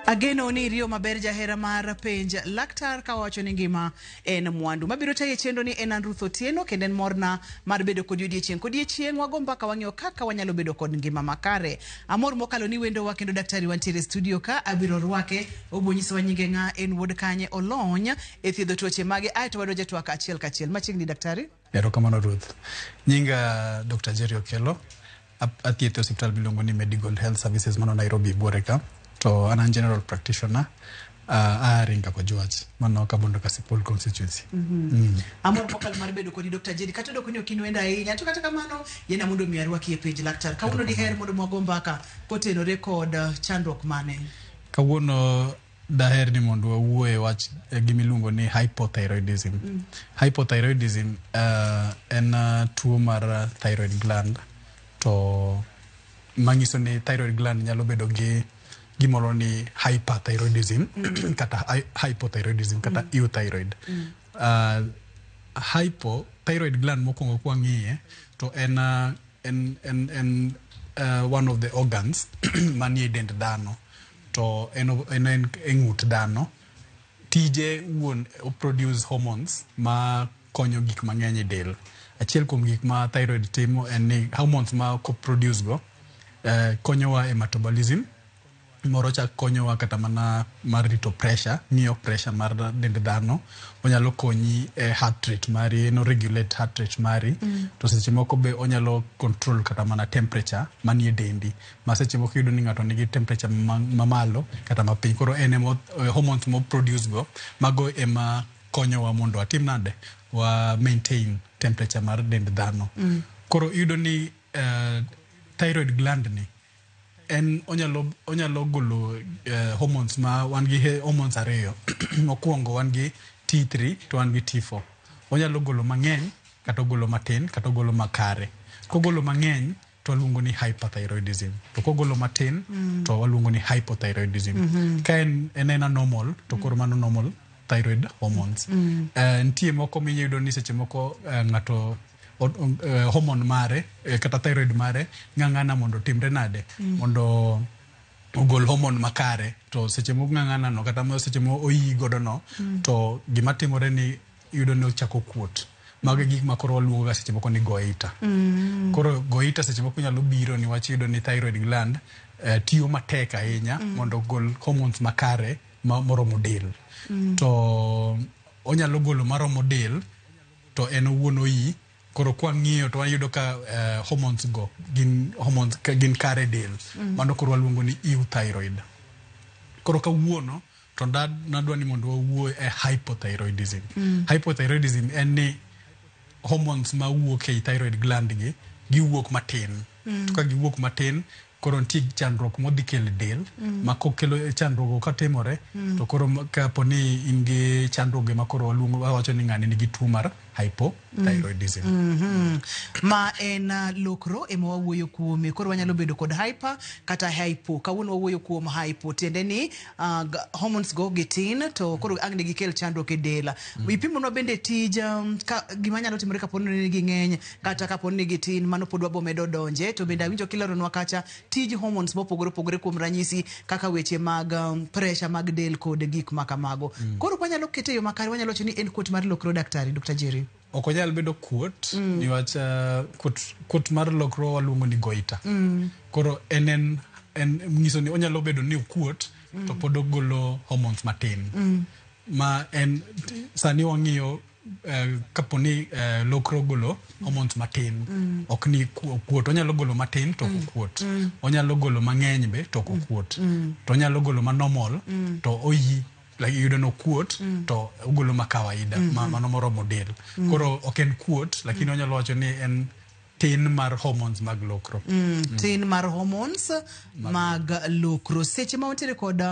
Ageno ni iriyo maber jahera mar penj laktar ka wawacho ni ngima en mwandu. Mabiro tayi e chenro ni en an Ruth Otieno kendo en morna mar bedo kodi odiechieng' kodiechieng' wago mbaka wang'iyo kaka wanyalo bedo kod ngima makare. Amor mokalo ni wendowa kendo daktari wantiere e studio ka abiro rwake obo nyisowa nyinge ng'a en wuod kanye olony e thiedho tuoche mage aeto wadonjo e twak achiel kachiel. Machiegni daktari. Erokamano Ruth. Nyinga Dr. Jerry Okello. Athieth e osiptal miluongo ni Medigold Health Services mano Nairobi buore ka. To an an general practitioner. A Ringa Kojwach mano Kabondo Kasipul constituency. Amor mokalo mar bedo kodi Dr. Jerry kata odoko ni ok in wendo ahinya to kata kamano yiena mondo mi arwaki e penj laktar. Kawuono diher mondo wago mbaka kotenore kod chandruok mane? Kawuono daher ni mondo wawuo e wach gimiluongo ni hypothyroidism. Hypothyroidism en tuo mar thyroid gland to manyiso ni thyroid gland nyalo bedo gi gimoro ni hyperthyroidism kata hypothyroidism kata euthyroid. Hypo thyroid gland mokwongo kwang'iye to en en en one of the organs manie dend dhano to en en e ng'ut dhano. Tije wuon o produce hormones ma konyo gik mang'eny e del. Achiel kuom gik ma thyroid timo en ni hormones ma ko produce go konyowa e metabolism moro chak konyowa kata mana mar rito pressure, ng'iyo pressure mar dend dhano. Onyalo konyi e heart rate mari, en o regulate heart rate mari. To seche moko be onyalo control kata mana temperature manie dendi. Ma seche moko iyudo ni ng'ato nigi temperature mamalo kata mapiny. Koro en ema hormones mo produce go, mago ema konyowa mondo watim nade? Wa maintain temperature mar dend dhano. Koro iyudo ni thyroid gland ni en onyalo golo hormones ma wan gi hormones ariyo. Mokwongo wan gi T3 to wan gi T4. Onyalo golo mang'eny kata ogolo matin kata ogolo makare. Kogolo mang'eny to waluongo ni hyperthyroidism. To kogolo matin to waluongo ni hypothyroidism. Ka en ena normal to koro mano normal thyroid hormones. Nitie moko minyalo yudo ni seche moko ng'ato hormone mare kata thyroid mare ng'ang'ana mondo otimre nade mondo ogol hormone makare to seche moko ng'ang'ana no kata seche moko oyi godo no to gima timore ni iyudo ni ochako kuot. Mago e gik ma koro waluongo ga seche moko ni goiter. Koro goiter seche moko nyalo biro niwach iyudo ni thyroid gland tiyo matek ahinya mondo ogol hormones makare moromo del. To onyalo golo maromo del to en owuon oyi. Koro kwang'iyo to wayudo ka hormones go gin hormones gin kare del. Mano koro waluongo ni euthyroid. Koro kawuono to nadwa ni mondo wawuo e hypothyroidism. Hypothyroidism en ni hormones mawuok e thyroid gland gi giwuok matin. To ka giwuok matin koro nitie chandruok modhi kelo e del ma kokelo chandruok katimore to koro kapo ni in gi chandruoge ma koro waluongo wawacho ni ng'ani nigi tuo mar hypothyroidism. Ma en lokro ema wawuoyo kuome. Koro wanyalo bedo kod hyper kata hypo. Kawuono wawuoyo kuom hypo, tiende ni hormones go gitin to koro ang' ne gikel chandruok e del. Ipimonwa bende tij ka, gima nyalo timore kapo ni ging'eny kata kapo ni gitin, mano pod wabo medo donje. To bende awinjo kileronwa kacha tij hormones mopogore opogore kuom ranyisi kaka weche mag pressure mag del kod gik ma kamago. Koro wanyalo kete e yo makare, wanyalo wacho ni en kuot mar lokro daktari, Dr. Jerry. Ok onyal bedo kuot niwach kuot mar lokro waluongo ni goiter. Koro en nyiso ni onyalo bedo ni okuot to pod ogolo hormones matin. Ma en sani wang'iyo kapo ni lokro ogolo hormones matin ok ni okuot. Onyalo golo matin to ok okuot. Onyalo golo mang'eny be to ok okuot. To onyalo golo ma normal to oyi like iyudo ni okuot to ogolo ma kawaida mano moromo del. Koro ok en kuot lakini onyalo wacho ni en tin mar hormones mag lokro. Tin mar hormones mag lokro. Seche ma wantiere kod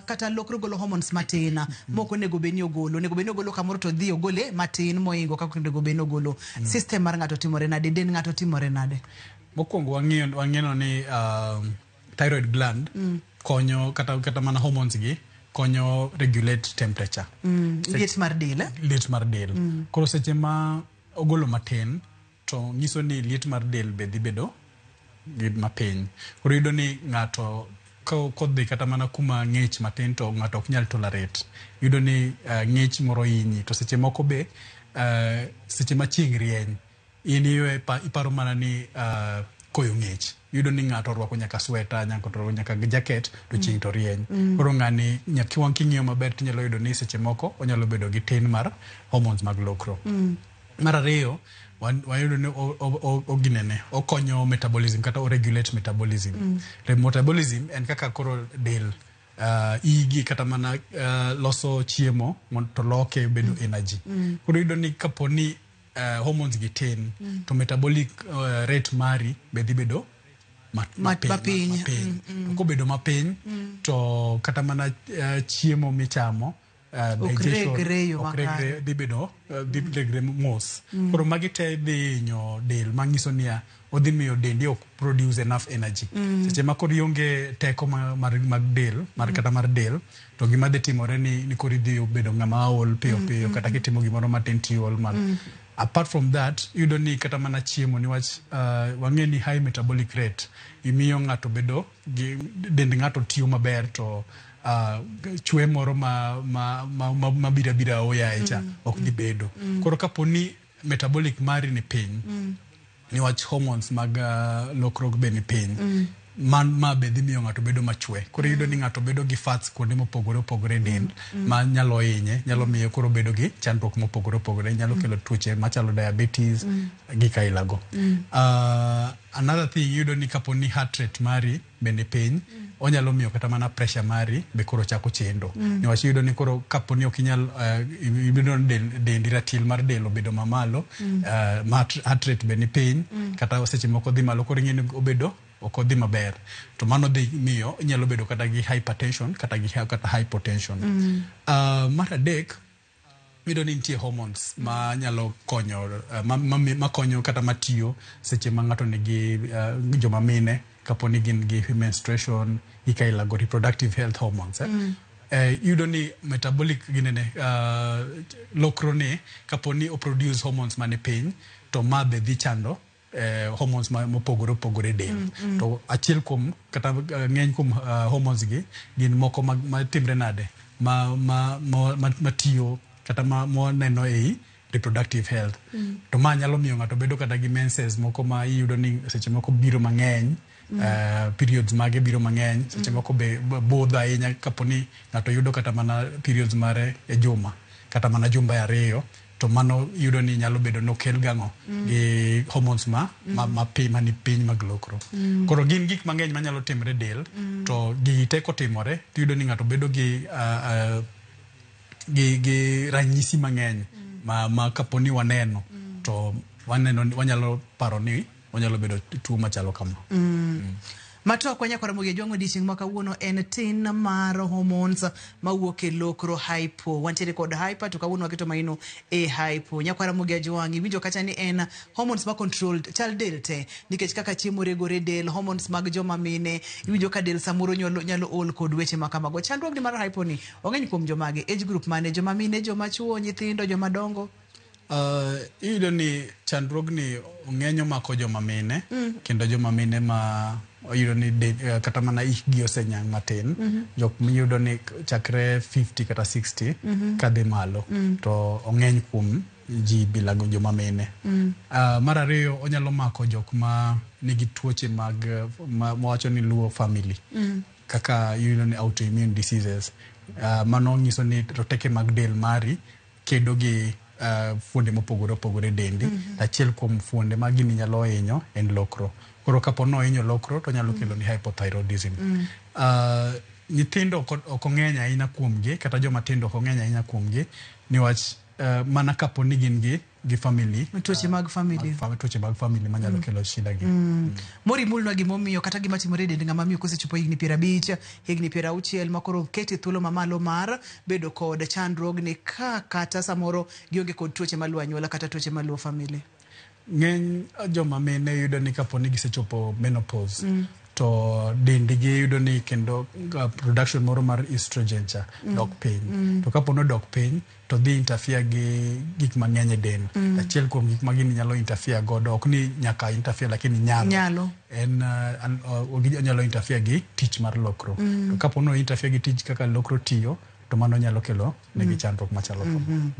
kata lokro golo hormones matin mok onego bed ni ogolo. Onego bed ni ogolo kamoro to dhi ogole matin moingo kaka onego bed ni ogolo. System mar ng'ato timore nade? Dend ng'ato timore nade? Mokwongo wang'eyo ni thyroid gland konyo kata mana hormones gi konyo regulate temperature. Liet mar del. Liet mar del. Koro seche ma ogolo matin to nyiso ni liet mar del be dhi bedo gi mapiny. Koro iyudo ni ng'ato Kodhi kata mana kuma ng'ich matin to ng'ato ok nyal tolerate. Iyudo ni ng'ich moro hinyi. To seche moko be seche ma chieng' rieny, in iwe iparo mana ni koyo ng'ich. Iyudo ni ng'ato orwako nyaka sweta, nyaka orwako nyaka jacket to chieng' to rieny. Koro ng'ani nyaka wang' king'iyo maber tinyalo yudo ni seche moko onyalo bedo gi tin mar hormones mag lokro. Mar ariyo, wayudo ni oginene, okonyo metabolism kata o regulate metabolism. Metabolism en kaka koro del igi kata mana loso chiemo to loke bedo energy. Koro iyudo ni kapo ni hormones gi tin, to metabolic rate mari be dhi bedo mapiny. Mapiny. To kobedo mapiny, to kata mana chiemo michamo ok digestion regre e yo ok regre, makare. Dhi bedo dhi regre mos. Koro magi te dhi hinyo del, manyiso niya odhi miyo dendi ok produce enough energy. Seche ma koro ionge teko mag del mar kata mar del, to gima dhi timore ni koro idhi bedo ng'ama ol piyo piyo, kata kitimo gimoro matin tiol man. Apart from that, iyudo ni kata mana chiemo, niwach wang'e ni high metabolic rate imiyo ng'ato bedo gi dend ng'ato tiyo maber, to chwe moro ma bira bira oyaye cha ok dhi bedo. Koro kapo ni metabolic mari ni piny, niwach hormones mag lokruok be ni piny, man ma be dhi miyo ng'ato bedo machwe. Koro iyudo ni ng'ato bedo gi fats kuonde mopogore opogore e del ma nyalo hinye, nyalo miyo koro bedo gi chandruok mopogore opogore, nyalo kelo tuoche machalo diabetes, gik ailago. Another thing, iyudo ni kapo ni heart rate mari be ni piny, onyalo miyo kata mana pressure mari be koro chako chendo, niwach iyudo ni koro kapo ni ok inyal iyudo ni dendi ratil mar del obedo mamalo, heart rate be ni piny, kata seche moko dhi malo, koro ing'e ni obedo ok odhi maber, to mano dhi miyo inyalo bedo kata gi hypertension kata gi kata hypotension. Mar adek, iyudo ni nitie hormones ma nyalo konyo ma konyo kata matiyo seche ma ng'ato nigi joma mine kapo ni gin gi menstruation, gik ailago, reproductive health hormones, eh? Iyudo ni metabolic ginene lokro ni kapo ni oproduce hormones mani piny, to ma be dhi chando hormones mopogore opogore e del. To achiel kuom kata ng'eny kuom hormones gi gin moko ma timre nade ma tiyo kata ma waneno ei reproductive health. To ma nyalo miyo ng'ato bedo kata gi menses moko ma iyudo ni seche moko biro mang'eny, periods mage biro mang'eny, seche moko be budho ahinya. Kapo ni ng'ato yudo kata mana periods mare e juma kata mana jumbe 2, to mano iyudo ni nyalo bedo nokel gang'o gi hormones ma mani piny mag lokro. Koro gin gik mang'eny manyalo timre del, to gigi te kotimore to iyudo ni ng'ato bedo gi ranyisi mang'eny ma kapo ni waneno to waneno wanyalo paro ni onyalo bedo tuo machalo kama. Matokwa nyakwara Ramogi Ajwang', odiochieng' ma kawuono en tin mar hormones mawuok e lokro hypo. Wantiere kod hyper, to kawuono waketo maino e hypo. Nyakwara Ramogi Ajwang', iwinjo kacha ni en hormones ma control chal del te, nikech kaka chiemo regore del, hormones mag joma mine, iwinjo ka del samoro nyalo ol kod weche ma kamago. Chandruogni mar hypo ni ong'eny kuom jomage? Age group mane? Joma mine, joma chuo, nyithindo, joma dongo? Iyudo ni chandruogni ng'eny omako joma mine, kendo joma mine ma iyudo ni kata mana hikgi osenyang' matin, jok miyudo ni chakre 50 kata 60 kadhi malo, to ong'eny kuom ji bilago joma mine. Mar ariyo, onyalo mako jok ma nigi tuoche mag mawacho ni luo family, kaka iyudo ni autoimmune diseases. Mano nyiso ni roteke mag del mari kedo gi fuonde mopogore opogore e dendi. Achiel kuom fuonde ma gini nyalo hinyo en lokro. Koro kapo ni ohinyo lokro, to onyalo kelo ni hypothyroidism. Nyithindo ok ong'eny ahinya kuomgi, kata joma tindo ok ong'eny ahinya kuomgi, niwach mana kapo ni gin gi family tuoche mag family. Tuoche mag family manyalo kelo shida gi. Mori mulnwa gimomiyo kata gima timore e dend ng'ama miyo kosechopo higni 50, higni 60, ma koro kete thuolo mamalo mar bedo kod chandruogni, ka kata samoro gionge kod tuoche maluwo anyuola kata tuoche maluwo family. Ng'eny joma mine yudo ni kapo ni gisechopo menopause. To dendgi yudo ni kendo production moro mar estrogen cha dok piny. To kapo ni odok piny, to dhi interfere gi gik mang'eny e del. Achiel kuom gik ma gini nyalo interfere godo, ok ni nyaka interfere, lakini nyalo. Nyalo. En onyalo interfere gi tich mar lokro. To kapo ni interfere gi tich kaka lokro tiyo, to mano nyalo kelo negi chandruok machalo kama.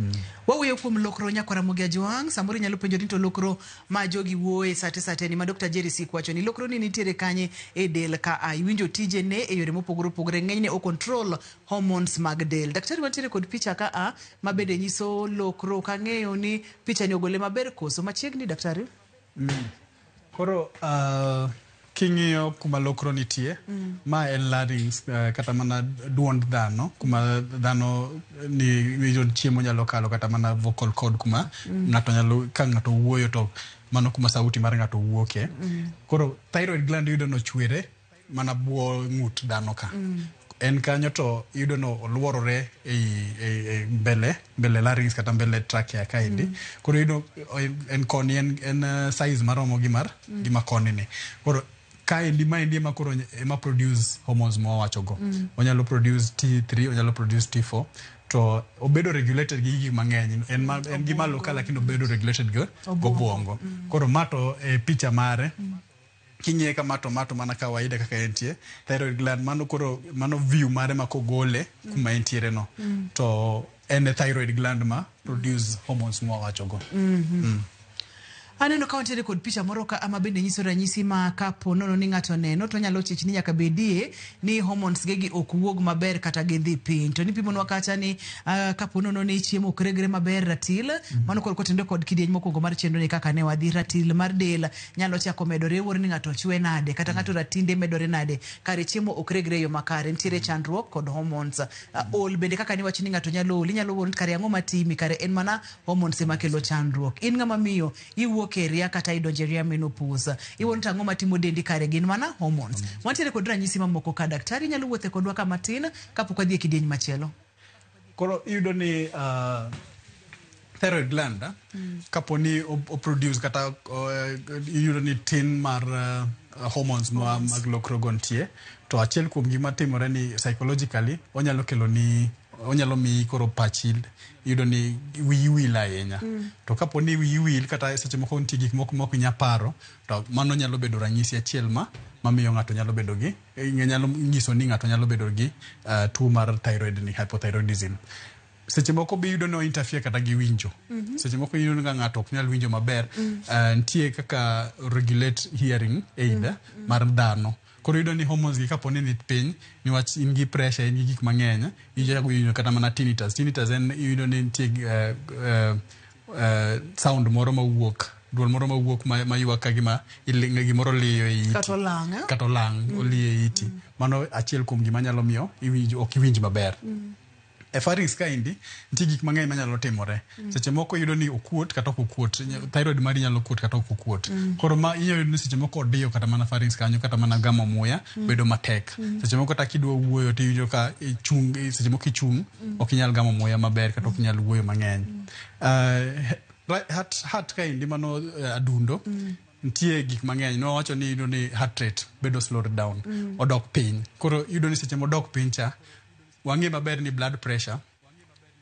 Wawuoyo kuom lokro, nyakwara Ramogi Ajwang'. Samoro inyalo penjo ni to lokro ma jogi wuoye sate sate ni ma Dr. Jerry Sik wacho ni lokro ni nitiere kanye e del ka a iwinjo tijene e yore mopogore opogore, ng'enyne o control hormones mag del. Daktari, wantiere kod picha ka a ma bende nyiso lokro. Kang'eyo ni picha ni ogole maber koso machiegni, daktari? Koro king'iyo kuma lokro nitie, ma en larynx, kata mana duond dhano, kuma dhano ni winjo chiemo nyalo kalo, kata mana vocal cord, kuma ng'ato nyalo ka ng'ato wuoyo to mano kuma sauti mar ng'ato wuoke. Koro thyroid gland yudo nochwere mana buo ng'ut dhano ka. En kanyo to iyudo no oluorore ei mbele larynx kata mbele trachea kaendi. Koro iyudo en koni en size maromo gi mar gima koni ni. Koro kaendi maendi ema koro ema produce hormones mwawacho go. Onyalo produce T3, onyalo produce T4, to obedo regulated gi gik mang'eny. En gi malo ka, lakini obedo regulated gi gobwongo. Koro ma to e picha mare. King'iye kama to ma to mana kawaida kaka entie thyroid gland, mano koro mano view mare ma kogole kuma entiere no, to en e thyroid gland ma produce hormones mwawacho go. Aneno ka wantiere kod picha moro ka ama bende nyiso ranyisi ma kapo nono ni ng'ato neno to nyalo chich ni nyaka bedie ni hormones gegi ok wuog maber kata gidhi piny. To nipimonwa kacha ni kapo nono ni chiemo ok regre maber, ratil mano koro kotenore kod kidieny mokwongo mar chenro ni kaka ne wadhi, ratil mar del nyalo chako medore. Wuoro ni ng'ato chwe nade kata ng'ato ratinde medore nade, kare chiemo ok regre e yo makare, nitiere chandruok kod hormones. Ol bende kaka niwacho ni ng'ato nyalo ol, inyalo wuoro ni kare ang'o matimi, kare en mana hormones ema kelo chandruok. In ng'ama miyo iwuok e ria kata idonjo e ria menopause, iwuoro ni ang'o matimo dendi, kare gin mana hormones. Wantiere kod ranyisi mamoko ka daktari nyalo wuothe kodwa ka matin kapok wadhi e kidieny machielo. Koro iyudo ni thyroid gland kapo ni o produce kata iyudo ni tin mar hormones ma mag lokro go nitie, to achiel kuom gima timore ni psychologically onyalo kelo ni onyalo miyi koro pachi iyudo ni wiyi wil ahinya. To kapo ni wiyi wil kata seche moko nitie gik moko mok inya paro, to mano nyalo bedo ranyisi achiel ma mamiyo ng'ato nyalo bedo gi nyalo nyiso ni ng'ato nyalo bedo gi tuo mar thyroid ni hypothyroidism. Seche moko be iyudo ni o interfere kata gi winjo. Seche moko iyudo ka ng'ato ok nyal winjo maber. Nitie kaka regulate hearing aid mar dhano. Koro iyudo ni hormones gi kapo ni ni piny niwach in gi pressure, in gi gik mang'eny, ichako winjo kata mana tinnitus. Tinnitus en iyudo ni nitie sound moro mawuok, duol moro mawuok ma ywak ka gima gimoro liyo e iti. Kata olang', eh? Kata olang' oliyo e iti. Mano achiel kuom gima nyalo miyo iwinjo ok iwinj maber. E pharynx kaendi nitie gik mang'eny manyalo timore. Seche moko iyudo ni okuot kata ok okuot. Thyroid mari nyalo kuot kata ok okuot. Koro ma inyalo yudo ni seche moko odiyo kata mana pharynx kanyo, kata mana gamo muya bedo matek. Seche moko kata kidwa wuoyo to iwinjo ka ichung', seche moko ichung' ok inyal gamo muya maber kata ok inyal wuoyo mang'eny. Heart kaendi mano adundo. Nitie gik mang'eny. Nwawacho ni iyudo ni heart rate bedo slowed down. Odok piny. Koro iyudo ni seche modok piny cha, wang'e maber ni blood pressure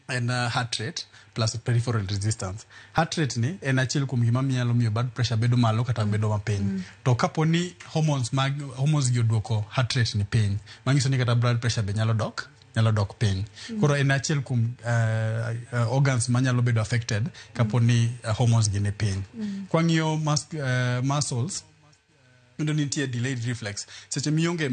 en heart rate plus peripheral resistance. Heart rate ni en achiel kuom gima nyalo miyo blood pressure bedo malo kata bedo mapiny. To kapo ni hormones mag hormones gi oduoko heart rate ni piny, manyiso ni kata blood pressure be nyalo dok piny. Koro en achiel kuom organs manyalo bedo affected kapo ni hormones gi ni piny. Kwang'iyo muscles, iyudo ni nitie delayed reflex. Seche mionge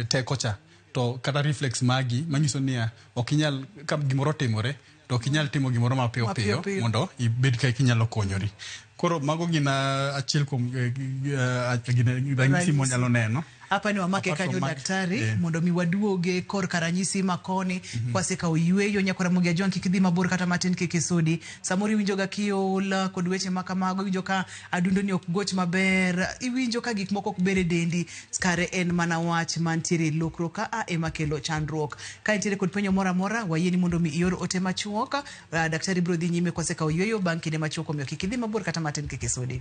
teko cha, to kata reflex magi manyiso niya ok inyal ka gimoro otimore to ok inyal timo gimoro mapiyo Mapiyo piyo piyo. mondo ibed ka inyalo konyori. Koro mago gin achiel kuom gin ranyisi mwanyalo neno. Hapa ni wamake Apart kanyo from daktari, yeah. Mondo mi waduoge korka ranyisi makoni kwasekawo yweyo. Nyakwara Ramogi Ajwang', kik idhi mabor kata matin, kik isudi. Samoro iwinjo ga kiol kod weche ma kamago, iwinjo ka adundo ni ok goch maber, iwinjo ka gik moko ok ber e dendi, kare en mana wach mantiere e lokro ka a ema kelo chandruok. Ka intiere kod penjo moro amora, wayieni mondo mi ior ote machuok. Daktari biro dhi nyime kwasekawo yweyo bang' kinde machuok, omiyo kik idhi mabor kata matin, kik isudi.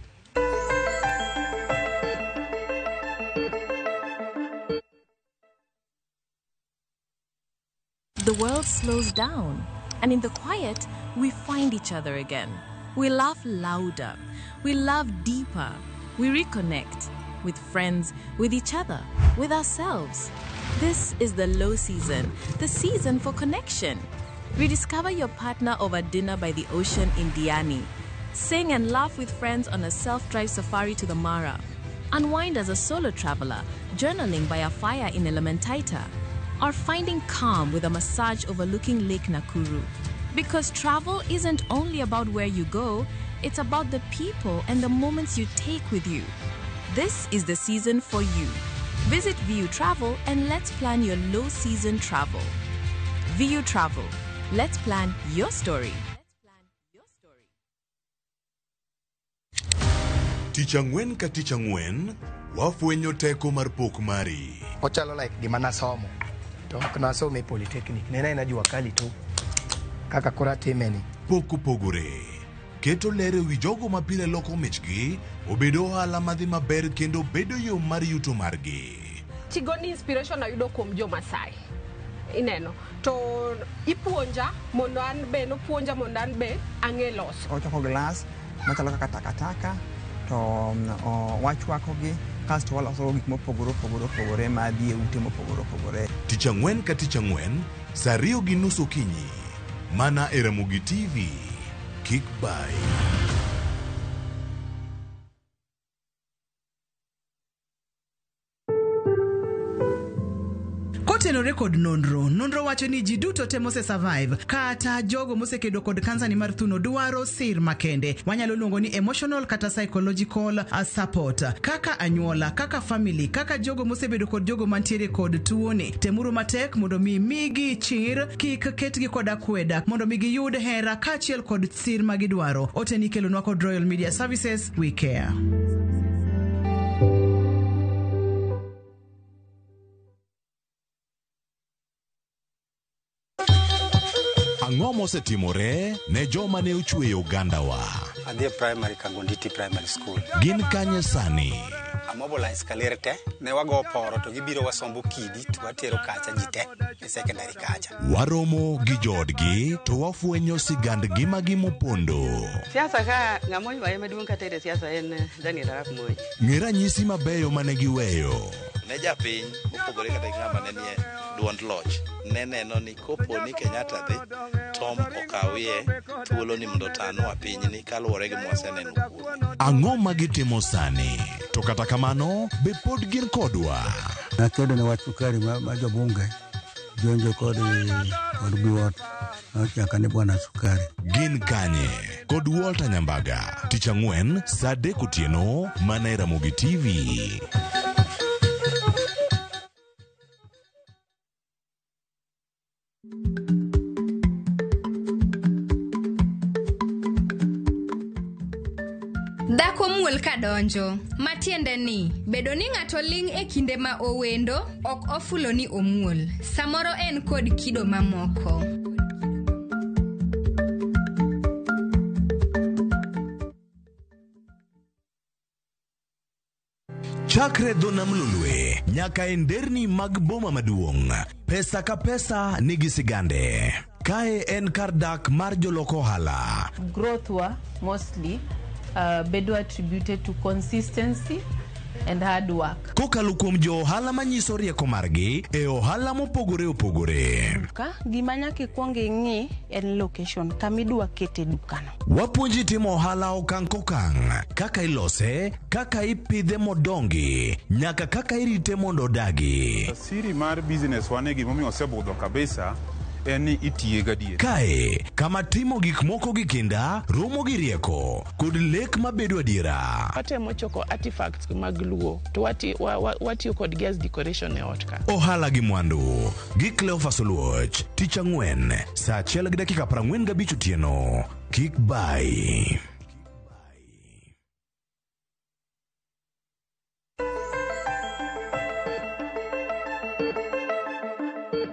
world slows down. And in the quiet, we find each other again. We laugh louder. We love deeper. We reconnect with friends, with each other, with ourselves. This is the low season, the season for connection. Rediscover your partner over dinner by the ocean in Diani. Sing and laugh with friends on a self drive safari to the Mara. Unwind as a solo traveler, journaling by a fire in Elementaita. Or finding calm with a massage overlooking Lake Nakuru. Because travel isn't only about where you go, it's about the people and the moments you take with you. This is the season for you. Visit VU Travel and let's plan your low season travel. VU Travel. Let's plan your story. Tich ang'wen ka tich ang'wen, wafwenyo teko mar pok mari. Ochalo like gima nasomo to ok nasome e polytechnic ne en aena jua kali tu kaka koro atime ni. Pok opogore. Keto ler e wi jogo ma pile loko michgi obedo ohala madhi maber kendo bedo yo mar yuto margi. Tigoni inspiration ayudo kuom jo Masai. Ineno. To ipuonja mondo an be nopuonja mondo an be ang'e loso. Ochoko glass machalo kaka takataka to wachwako gi kasto waloso gik mopogore opogore opogore madhi e ute mopogore opogore. Tich ang'wen ka tich ang'wen, saa 2:30 okinyi. Mana e Ramogi TV. Kik bai. Kotenore kod nonro, nonro wacho ni ji duto te mose survive kata jogo mosekedo kod kansa ni mar thuno dwaro sir makende wanyalo luongo ni emotional kata psychological support kaka anyuola, kaka family, kaka jogo mosebedo kod jogo mantiere kod tuoni. Temuru matek mondo mi migi chir, kik ketgi kod akweda, mondo mi giyud hera kaachiel kod sir magidwaro. Ote ni kelonwa kod Royal Media Services, we care. Ang'o mosetimore ne joma ne ochweyo ogandawa? Adhi e primary Kangonditi Primary School. Gin kanye sani? Amobilize kaler te, ne wago poro to gibiro wasombo kidi to watero kacha ji te e secondary kacha. Waromo gi joodgi to wafwenyo sigand ngimagi mopondo. Siasa ka ng'ama oywaye maduong' kata e siasa en Daniel Arap Moi. Ng'e ranyisi mabeyo mane giweyo. Ne japiny mopogore kata gi ng'ama ne nie duond loch ne neno ni kopo ni Kenyatta dhi Tom okawie thuolo ni mondo otanwa pinyni kaluwore gi mwaseneno kuome. Ang'o ma gitimo sani? To kata kamano, be pod gin kodwa? Nakedo ne wach sukari ma jobunge jonjo kod Biwott nochaka ni bwana sukari. Gin kanye? Kod Walter Nyambaga. Tich ang'wen, saa 3 otieno, mana e Ramogi TV. Dhako muol kadonjo, matiende ni bedo ni ng'ato ling' e kinde ma owendo ok ofulo ni omuol. Samoro en kod kido mamoko. Chakre dho nam Lolwe nyaka e nderni mag boma maduong', pesa ka pesa nigi sigande. Kae en kar dak mar jolok ohala. Growth wa mostly bedo attributed to consistency and hard work. Kokalo kuom jo ohala manyiso rieko margi e ohala mopogore opogore. Ka gima nyaka ikwong ing'i en location kamidwa kete dukano. Wapuonji timo ohala okang' kokang', kaka ilose, kaka ipidhe modongi, nyaka kaka irite mondo odagi. Siri mar business wane gimomiyo osebudho kabisa en ni itiye gadier. Kae, kama timo gik moko gi kinda, romo gi rieko, kod lek mabedo adiera. Watemo choko artifacts mag Luo to watiyo kodgi as decoration e ot ka. Ohala gi mwandu gi Cleophas Oluoch, tich ang'wen, saa 1:45 otieno. Kik bai.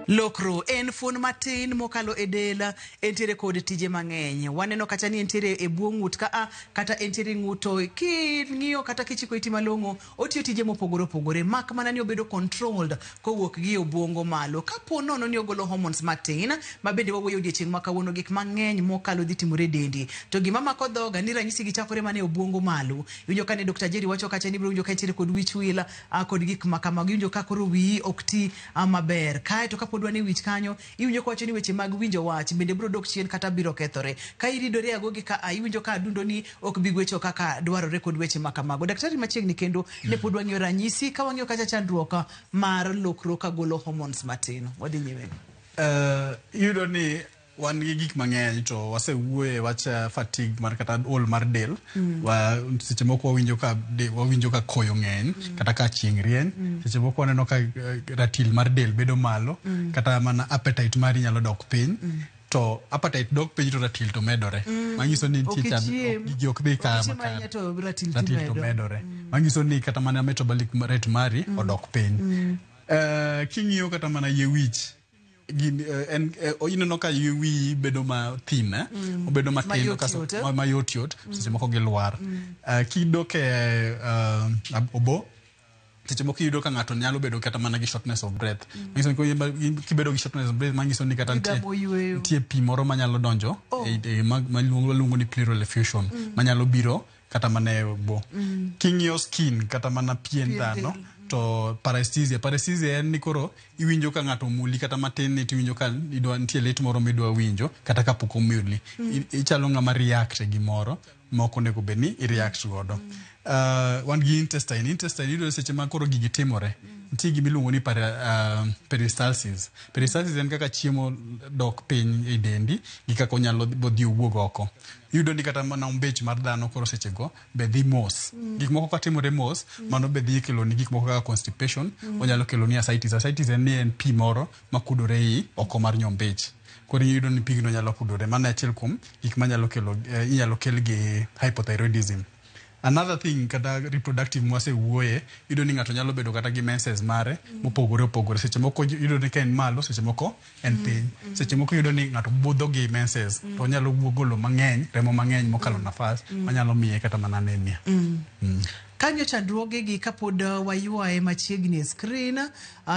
Lokro en fuon matin mokalo e del, entiere kod tije mang'eny. Waneno kacha ni entiere e bwo ng'ut ka a kata entiere ng'ut to king'iyo kata kichiko iti malong'o, otiyo tije mopogore opogore mak mana ni obedo controlled kowuok gi e obwongo malo. Kapo nono ni ogolo hormones matin, ma bende wawuoyo odiechieng' ma kawuono gik mang'eny mokalo dhi timore e dendi. To gima mako dhoga ni ranyisi gi chakore mana e obwongo malo. Iwinjo ka ne Dr. Jerry wacho kacha ni ibiro winjo ka entiere kod wich wil kod gik ma kamago. Iwinjo ka koro wiyi ok ti maber. Kae to kapod wan e wich kanyo, iwinjo kowacho ni weche mag winjo wach bende biro dok chien kata biro kethore. Ka iridori agogi ka a, iwinjo ka adundo ni ok bi gwecho kaka dwarore kod weche ma kamago. Daktari machiegni kendo ne pod wang'iyo ranyisi ka wang'iyo kacha chandruok mar lokruok ka golo hormones matin. Wadhi nyime. Iyudo ni wan gi gik mang'eny to wasewuoye wach fatigue mar kata ol mar del. Seche moko wawinjo ka wawinjo ka koyo ng'eny kata ka chieng' rieny. Seche moko waneno ka ratil mar del bedo malo kata mana appetite mari nyalo dok piny. To appetite dok piny to ratil to medore. Manyiso ni nitie Ok ichiem. gigi ok dhi Ok kama ichiem kare. ahinya to ratil Ratil to timedo. medore. Manyiso ni kata mana metabolic rate mari odok piny. King'iyo kata mana yie wich gin, en ineno ka yie wiyi bedo ma thin eh? Obedo matin Mayot kasto- yot, eh? mayot yot seche moko gilwar. Kidok e obo seche moko iyudo ka ng'ato nyalo bedo kata mana gi shortness of breath. Manyiso ni kibedo gi shortness of breath manyiso ni kata Igamo yweyo. nitie pi moro manyalo donjo Oh. ma waluongo ni pleural effusion manyalo biro kata mana e obo. King'iyo skin kata mana pien Pien dhano del. to paresthesia en ni koro iwinjo ka ng'ato omuli kata matin ni tiwinjo ka idwa nitie lit moro midwa winjo kata kapok omuli. Ichalo ng'ama react e gimoro ma ok onego bed ni i react godo. Wan gi intestine. Intestine iyudo seche ma koro gigi timore nitie gima iluongo ni peristalsis. Peristalsis en kaka chiemo dok piny e dendi gi kaka onyalo dhi owuog oko. Iyudo ni kata mana ombech mar dhano koro seche go be dhi mos. Gik moko katimore mos, mano be dhi kelo ni gik moko kaka constipation, onyalo kelo ni ascites. Ascites en ni en pi moro makudore ei oko mar nyombech. Koro iyudo ni pigno nyalo kudore. Mano e achiel kuom gik manyalo kelo inyalo kel gi hypothyroidism. Another thing kata reproductive mwasewuoye, iyudo ni ng'ato nyalo bedo kata gi menses mare mopogore opogore. Seche moko iyudo ni ka en malo, seche moko en piny. Seche moko iyudo ni ng'ato budho gi menses to onyalo golo mang'eny, remo mang'eny mokalo nafas manyalo miye kata mana anemia. Kang'iyo chandruogegi kapod waywaye machiegni e screen,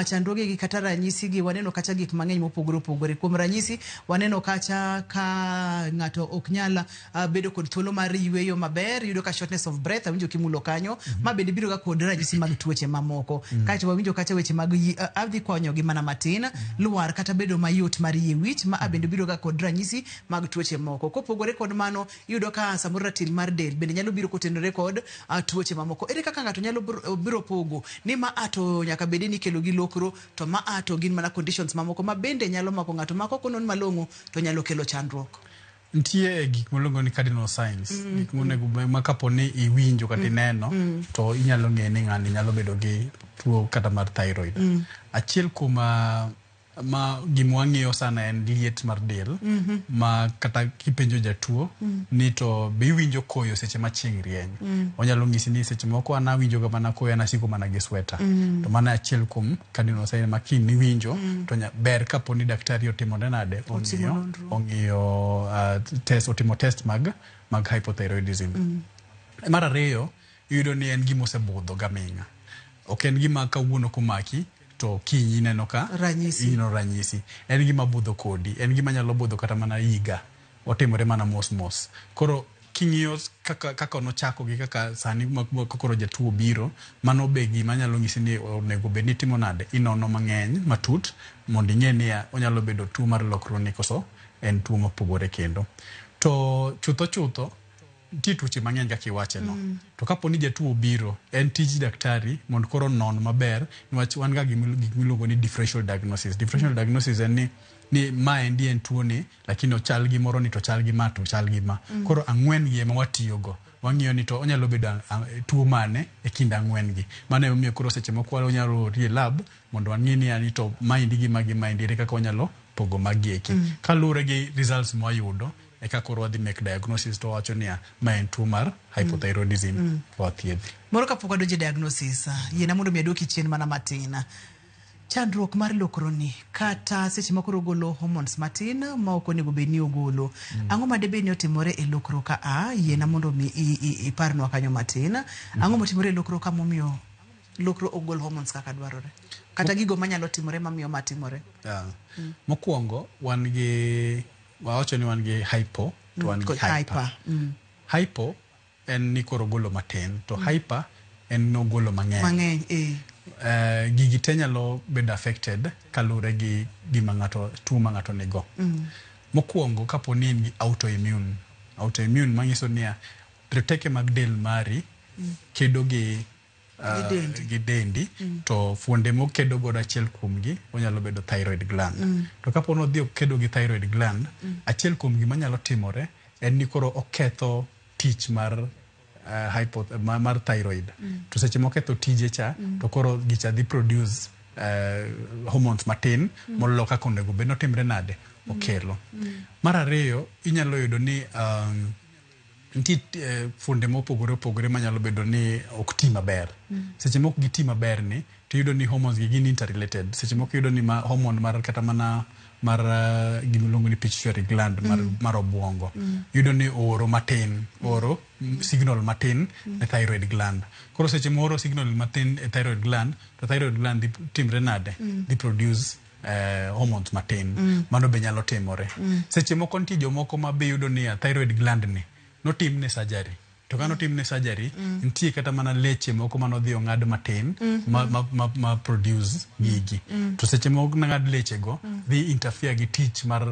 chandruogegi kata ranyisi gi waneno kacha gik mang'eny mopogore opogore. Kuom ranyisi, waneno kacha ka ng'ato ok nyal bedo kod thuolo mar yweyo maber, iyudo ka shortness of breath, awinjo kimulo kanyo, ma bende biro ga kod ranyisi mag tuoche mamoko. Kaeto wawinjo kacha weche mag adhi konyogi mana matin, lwar kata bedo mayot mar yie wich, ma bende biro ga kod ranyisi mag tuoche moko. Kopogore kod mano, iyudo ka samoro ratil mar del bende nyalo biro kotenore kod tuoche mamoko. Ere kaka ng'ato nyalo biro pogo ni ma a to nyaka bede ni ikelo gi lokro to ma a to gin mana conditions mamoko ma bende nyalo mako ng'ato ma kok onon malong'o to nyalo kelo chandruok. Nitie gik miluongo ni cardinal signs. Gik monego ma kapo ni iwinjo kata ineno to inyalo ng'e ni ng'ani nyalo bedo gi tuo kata mar thyroid. Achiel kuom ma gima wang'iyo sana en liet mar del ma kata kipenjo jatuo ni to be iwinjo koyo seche ma chieng' rieny. Onyalo nyisi ni seche moko an awinjo ga mana koyo an asiko mana gi sweta. To mano e achiel kuom cardinal sign ma kiny iwinjo to ber kapo ni daktari otimone nade Otimo ong'iyo nonro. ong'iyo test otimo test mag hypothyroidism. Mar ariyo iyudo ni en gima osebudho gaming'a. Ok en gima kawuono komaki to kiny ineno ka Ranyisi. ineno ranyisi. En gima budho kodi, en gima nyalo budho kata mana higa. Otimore mana mos mos. Koro king'iyo kaka nochako gi kaka sani ma koro jatuo biro, mano be gima nyalo nyisi ni onego bed ni itimo nade, inono mang'eny matut mondo ing'e ni onyalo bedo tuo mar lokruok koso en tuo mopogore kendo. To chutho chutho nitie tuoche mang'eny kaka iwache no. To kapo ni jatuo obiro, en tij daktari mondo koro onon maber niwach wan ga gi gik miluongo ni differential diagnosis. Differential diagnosis en ni maendi en tuo ni lakini ochal gi moro ni to ochal gi ma to ochal gi ma. Koro ang'wen gi ema watiyogo. Wang'iyo ni to onyalo bedo tuo mane e kind ang'wen gi. Mano emomiyo koro seche moko wanyalo ori e lab mondo wang'i ni ani to maendi gi ma gi maendi ere kaka wanyalo pogo magi eki. Kaluwore gi results mwayudo eka koro wadhi make diagnosis to wawacho niya ma en tuo mar hypothyroidism to wathiedhi. Moro kapok wadonjo e diagnosis, yiena mondo mi aduoki chien mana matin. Chandruok mar lokroni kata seche moko ogolo hormones matin ma ok onego bed ni ogolo. Ang'o ma debed ni otimore e lokro ka a yiena mondo mi iparnwa kanyo matin. Ang'o motimore e lokro ka momiyo lokro ok gol hormones kaka dwarore? Kata gigo manyalo timore mamiyo ma timore. Yeah. Mokwongo wan gi wawacho ni wan gi hypo to wan gi Kod hyper. hyper. Hypo en ni koro ogolo matin to hyper en nogolo mang'eny. Mang'eny, eh. Gigi te nyalo bedo affected kaluwore gi gima ng'ato tuo ma ng'ato nigo. Mokwongo kapo ni in gi autoimmune, autoimmune manyiso niya roteke mag del mari kedo gi Gi dendi. gi dendi to fuonde mokedo godo achiel kuomgi onyalo bedo thyroid gland. To kapo ni odhi okedo gi thyroid gland, achiel kuom gima nyalo timore en ni koro oketho tich mar mar thyroid. To seche moketho tije cha to koro gicha dhi produce hormones matin molo kaka onego bed notimre nade okelo. Mar ariyo inyalo yudo ni nitie fuonde mopogore opogore manyalo bedo ni ok ti maber. Seche mok giti maber ni to iyudo ni hormones gi gin interrelated. Seche moko iyudo ni ma hormone mar kata mana mar gima iluongo ni pituitary gland mar, mar obuongo. Iyudo ni ooro matin, ooro signal matin ne thyroid gland. Koro seche mooro signal matin e thyroid gland, to thyroid gland dhi timre nade? Dhi produce hormones matin. Mano be nyalo timore. Seche moko nitie jomoko ma be yudo ni thyroid gland ni notimne surgery. To ka notimne surgery, nitie kata mana leche moko manodhi ong'ad matin ma produce gigi. To seche ma ong'ad leche go, dhi interfere gi tich mar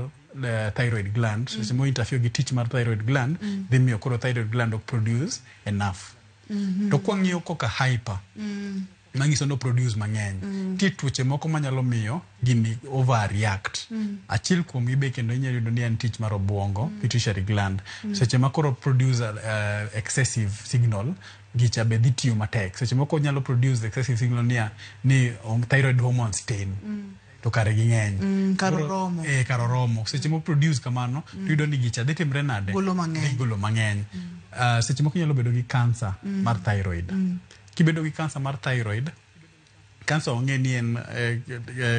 thyroid gland. Seche mo interfere gi tich mar thyroid gland, dhi miyo koro thyroid gland ok produce enough. To kwang'iyo koka hyper, manyiso no produce mang'eny. Nitie tuoche moko manyalo miyo gini overreact. Achiel kuomgi be kendo inyalo yudo ni en tich mar obuongo, pituitary gland. Seche ma koro produce excessive signal, gicha be dhi tiyo matek. Seche moko nyalo produce excessive signal niya ni thyroid hormones tin. To kare ging'eny. Kar Koro- oromo. Kar oromo. Seche mo produce kamano, to iyudo ni gicha dhi timre nade? Golo mang'eny. Dhi golo mang'eny. Seche moko inyalo bedo gi cancer mar thyroid. Kibedo gi cancer mar thyroid, cancer ong'e ni en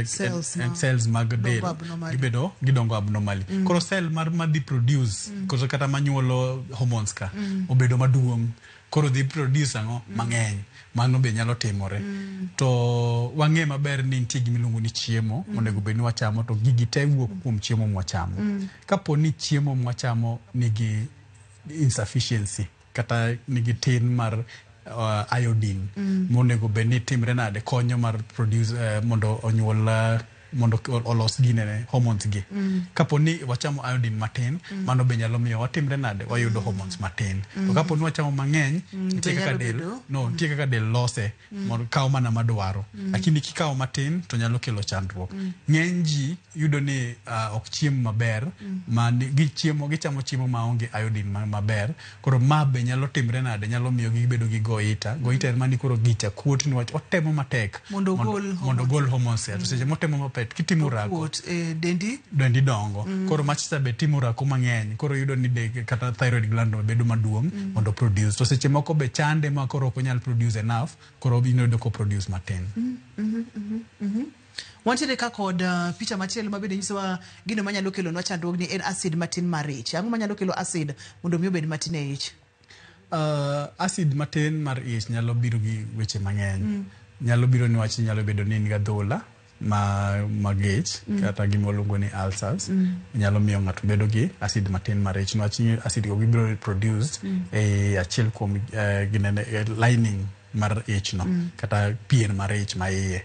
Cells en ma cells mag dongo del abnormally. gibedo gidongo abnormally. Koro cell mar madhi produce koso kata manyuolo hormones ka obedo maduong', koro dhi produce ang'o mang'eny. Mano be nyalo timore. To wang'e maber ni nitie gima iluongo ni chiemo monego bed ni wachamo, to gigi te wuok kuom chiemo mwachamo. Kapo ni chiemo mwachamo nigi insufficiency kata nigi tin mar iodine monego bed ni timre nade konyo mar produce mondo onyuol mondo olos ginene hormones gi. Kapo ni wachamo iodine matin, mano be nyalo miyo watimre nade wayudo hormones matin. To kapo ni wachamo mang'eny, nitie To kaka nyalo del bedo- no nitie kaka del lose mondo kawo mana madwaro. Lakini kikawo matin to nyalo kelo chandruok. Ng'eny ji yudo ni ok chiem maber, ma gichiemo gichamo chiemo maonge iodine maber. Koro ma be nyalo timre nade, nyalo miyo gibedo gi goita. Goita en mani koro gicha kuot niwach otemo matek Mondo ogol mondo ogol hormones. To seche motemo matek kitimo orako Kuot, dendi dendi dongo. Koro machacha be timo orako mang'eny, koro yudo ni kata thyroid gland no bedo maduong' mondo produce. To seche moko be chande ma koro ok onyal produce enough, koro iyudo ko produce matin. Wantiere ka kod picha machielo ma bende nyisowa gino manyalo kelonwa chandruogni en acid matin mar ich. Ang'o manyalo kelo acid mondo mi obed matin e ich? Acid matin mar ich nyalo biro gi weche mang'eny. Nyalo biro niwach nyalo bedo ni in gi adhola ma magech kata gima waluongo ni ulcers. Nyalo miyo ng'ato bedo gi acid matin mar ich niwach acid go gibiro produced e achiel kuom ginene, lining mar ich no kata pien mar ich ma iye.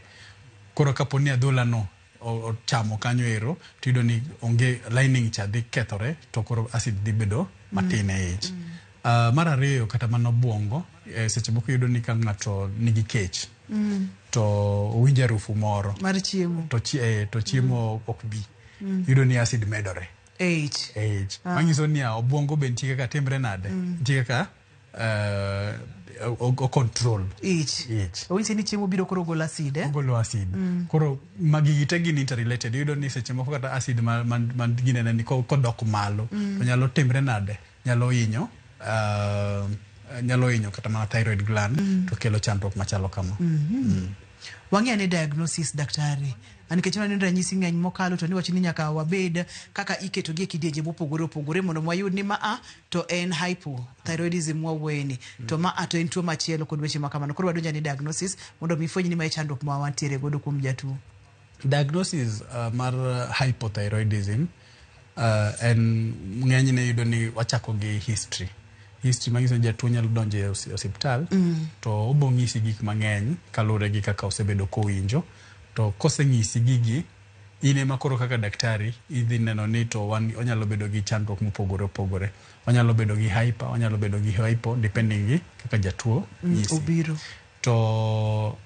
Koro kapo ni adhola no ochamo kanyo ero, to iyudo ni onge lining cha dhi kethore, to koro acid dhi bedo matin e ich. Mar ariyo kata mana obuongo, seche moko iyudo ni ka ng'ato nigi kech to owinjo harufu moro mar chiemo to, to chiemo ok bi, iyudo ni acid medore e ich. e ich. Manyiso ni obuongo be nitie kaka timre nade, nitie kaka o control Ich. ich. Owinjo ni chiemo biro koro golo acid, eh? Ogolo acid. Koro magi gite gin interrelated. Iyudo ni seche moko kata acid ma ginene ni kodok malo to nyalo timre nade, nyalo hinyo kata mana thyroid gland to kelo chandruok machalo kama. Wang'i ane diagnosis, daktari. Nikech waneno ranyisi ng'eny mokalo, to niwacho ni nyaka wabed kaka iketogi e kidienje mopogore opogore mondo wayud ni maa to en hypothyroidism mwawuoyeni, to maa to en tuo machielo kod weche makamano. Koro wadonjo ni diagnosis mondo mi fweny ni mae chandruok ma wantiere godo kuom jatuo. Diagnosis mar hypothyroidism en ng'enyne yudo ni wachako gi history. History manyiso ni jatuo nyalo donjo e osiptal to obo ng'isi gik mang'eny kaluwore gi kaka osebedo kowinjo. To koseng'isi gigi, in ema koro kaka daktari idhi neno ni to wan onyalo bedo gi chandruok mopogore opogore. Onyalo bedo gi hyper, onyalo bedo gi hypo, depending gi kaka jatuo nyisi. Obiro. To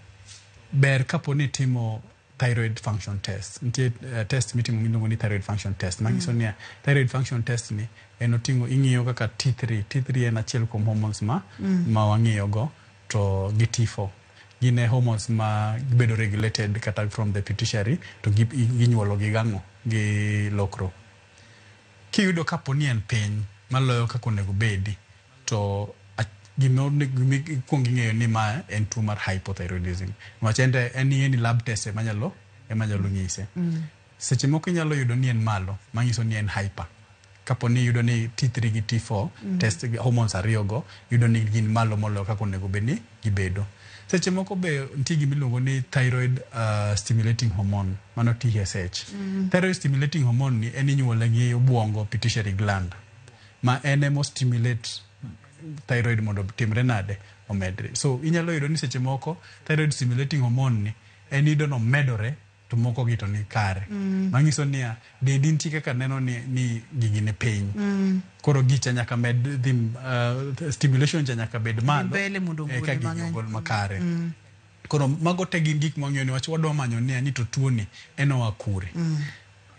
ber kapo ni itimo thyroid function test. Nitie test mitimo miluongo ni thyroid function test. Manyiso niya, thyroid function test ni en oting'o ing'iyo kaka T3. T3 en achiel kuom hormones ma ma wang'iyo go, to gi T4. Gin e hormones ma bedo regulated kata from the pituitary, to ginyuolo gi gang'o gi lokro. Kiyudo kapo ni en piny maloyo kaka onego bedi, to gima ikuongo ing'eyo ni ma en tuo mar hypothyroidism. Niwach en en ni lab test ema nyalo nyise. Seche moko inyalo yudo ni en malo, manyiso ni en hyper. Kapo ni iyudo ni T3 gi T4 test hormones ariyo go, yudo ni gin malo moloyo kaka onego bed ni gibedo. Seche moko be nitie gima iluongo ni thyroid stimulating hormone, mano TSH. Thyroid stimulating hormone ni en inyuole gi obwongo, pituitary gland, ma en emo stimulate thyroid mondo timre nade, omedre. So inyalo yudo ni seche moko thyroid stimulating hormone ni en iyudo nomedore, to moko gi to ni kare. Manyiso niya, dendi nitie kaka neno ni gigi ni piny. Koro gicha nyaka med dhi, stimulation cha nyaka bed malo mbele mondo ogol eka gigi mang'eny. Ogol makare. Koro mago te gin gik mwang'iyo niwach wadwa manyo niya ni to tuoni en oa kure.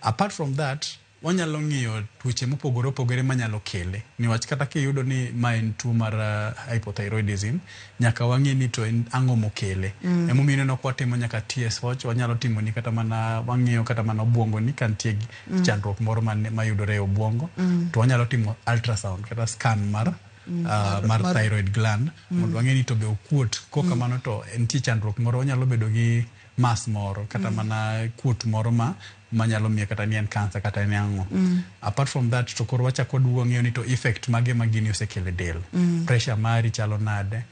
Apart from that, wanyalo ng'iyo tuoche mopogore opogore manyalo kele. Niwach kata kiyudo ni ma en tuo mar hypothyroidism, nyaka wang'i ni to en ang'o mokele. Emomiyo ineno ka watimo nyaka TSH, wanyalo timo ni kata mana wang'iyo kata mana obwongo ni ka nitie chandruok moro mayudore e obwongo. To wanyalo timo ultrasound kata scan mar mar thyroid gland mondo wang'e ni to be okuot. Kok kamano to nitie chandruok moro, onyalo bedo gi mass moro kata mana kuot moro ma manyalo miyo kata ni en cancer kata en ang'o. Apart from that, to koro wachako waduogo ng'iyo ni to effect mage ma gini osekelo e del. Pressure mari chalo nade,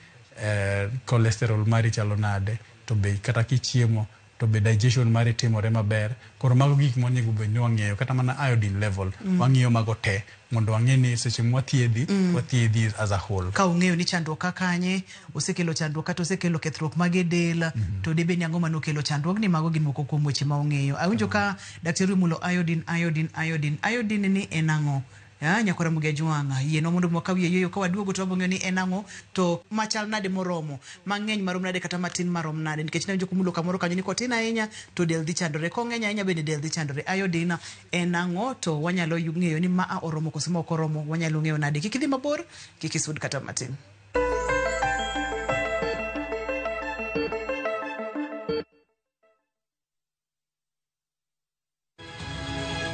cholesterol mari chalo nade, to be kata kichiemo to be digestion mari timore maber. Koro mago gik monego bed ni wang'eyo, kata mana iodine level. Wang'iyo mago te mondo wang'e ni seche mwathiedhi, wathiedhi as a whole. Ka ung'eyo ni chandruok ka kanye osekelo chandruok kata osekelo kethruok mag e del, to debed ni ang'o manokelo chandruogni, mago gin moko kuom weche ma ung'eyo. Awinjo ka daktari omulo iodine, iodine, iodine. Iodine ni en ang'o? Ah, nyakora Ramogi Ajwang', yienwa mondo wakaw yie ka waduogo to wabiro ng'eyo ni en ang'o, to machal nade moromo, mang'eny marom nade kata matin marom nade, nikech nawinjo kumulo kamoro kanyo ni kotin ahinya to del dhi chandore, kong'eny ahinya bende del dhi chandore. Iodine en ang'o, to wanyalo ng'eyo ni maa oromo koso ma ok oromo, wanyalo ng'eyo nade? Kik idhi mabor, kik isud kata matin.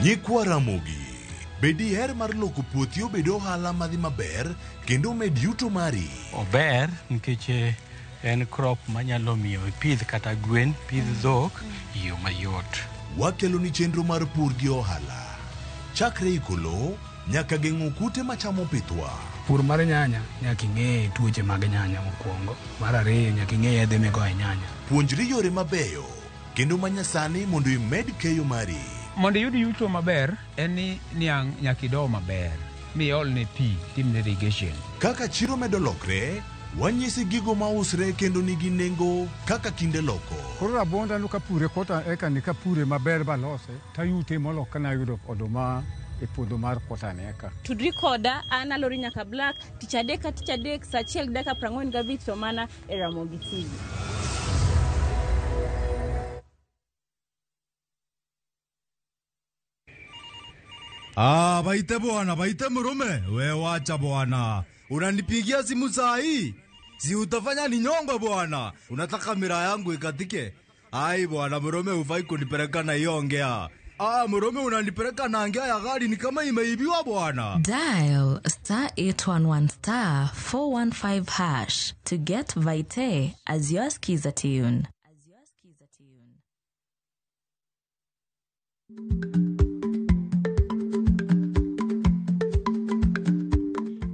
Nyikwa Ramogi, be diher mar loko puothi obed ohala madhi maber kendo omed yuto mari? Ober nikech en crop manyalo miyo ipidh kata gwen, pidh dhok e yo mayot. Wakelo ni chenro mar pur gi ohala. Chakre iko lowo nyaka geng'o kute machamo pithwa. Pur mar nyanya nyaka ing'e tuoche mag nyanya mokwongo. Mar ariyo nyaka ing'e yedhe migoyo e nyanya. Puonjri yore mabeyo kendo manyasani mondo imed keyo mari. Mondo iyud yuto maber en ni niang' nyaka ido maber miolne pi, timne irrigation. Kaka chiro medo lokre, wanyisi gigo mausre kendo nigi nengo kaka kinde loko. Koro rabuonda no kapure kota eka ni kapure maber balose tayute molo kana ayudo oduma e puodho mar kota ni eka. Tudri koda an Alori Nyaka Black tich adek ka tich adek saa 1:45 to mana e Ramogi TV. Ah, baite bwana, baite murume. We wacha bwana. Unanipigia simu saa hii? Si utafanya ninyongwe bwana. Unataka mira yangu ikatike? Ai bwana, murume hufai kunipeleka na hiyo ongea. Ah, murume unanipeleka na ngea ya gari ni kama imeibiwa bwana. Dial star 811 star 415 hash to get Vite as your skiza tune.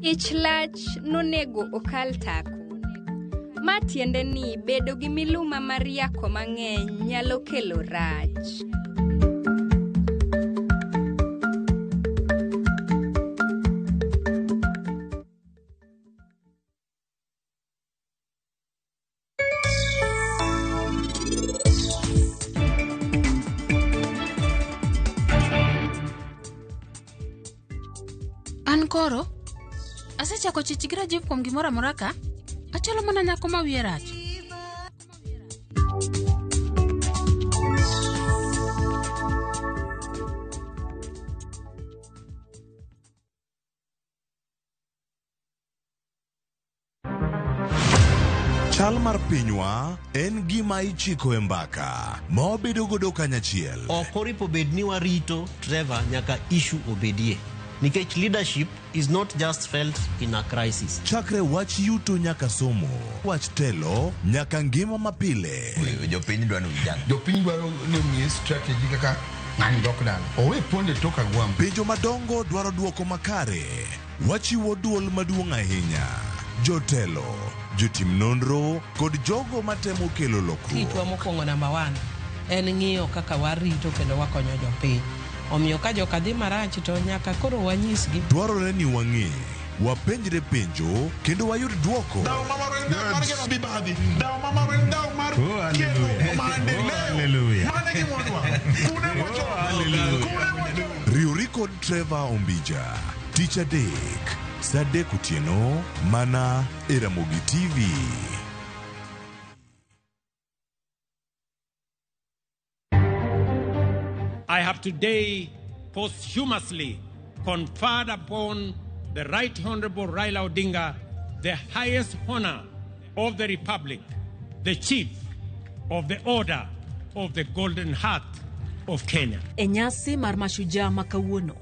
Ich lach nonego okal tako. Ma tiende ni bedo gi miluma mar yako mang'eny nyalo kelo rach. An koro asechako chich gi Rajiv kuom gimoro amora ka. Achalo mana nyako ma wiye rach. Chal mar pinywa en gima ichiko e mbaka ma wabedo godo kanyachiel. Ok oripo bed ni warito Trevor nyaka issue obedie. Nikech leadership is not just felt in a crisis. Chakre wach yuto nyaka somo, wach telo nyaka ngima mapile. Jopiny dwaro vijana. Jopiny dwaro ni omiye strategy kaka ng'ani dok dala. Owe ponde tok agwambo. Penjo madongo dwaro duoko makare. Wachiwo duol maduong' ahinya. Jotelo, jotim nonro kod jogo matemo kelo lokruok. Tijwa mokwongo namba one en ng'iyo kaka warito kendo wakonyo jopiny. Omiyo ka joka dhi marach to nyaka koro wanyisgi. Dwarore ni wang'e, wapenjre penjo kendo wayud duoko. Riwri kod Trevor Ombija tich adek saa adek otieno mana e Ramogi TV. I have today posthumously conferred upon the Right Honorable Raila Odinga the highest honor of the Republic, the Chief of the Order of the Golden Heart of Kenya. E nyasi mar mashujaa ma kawuono,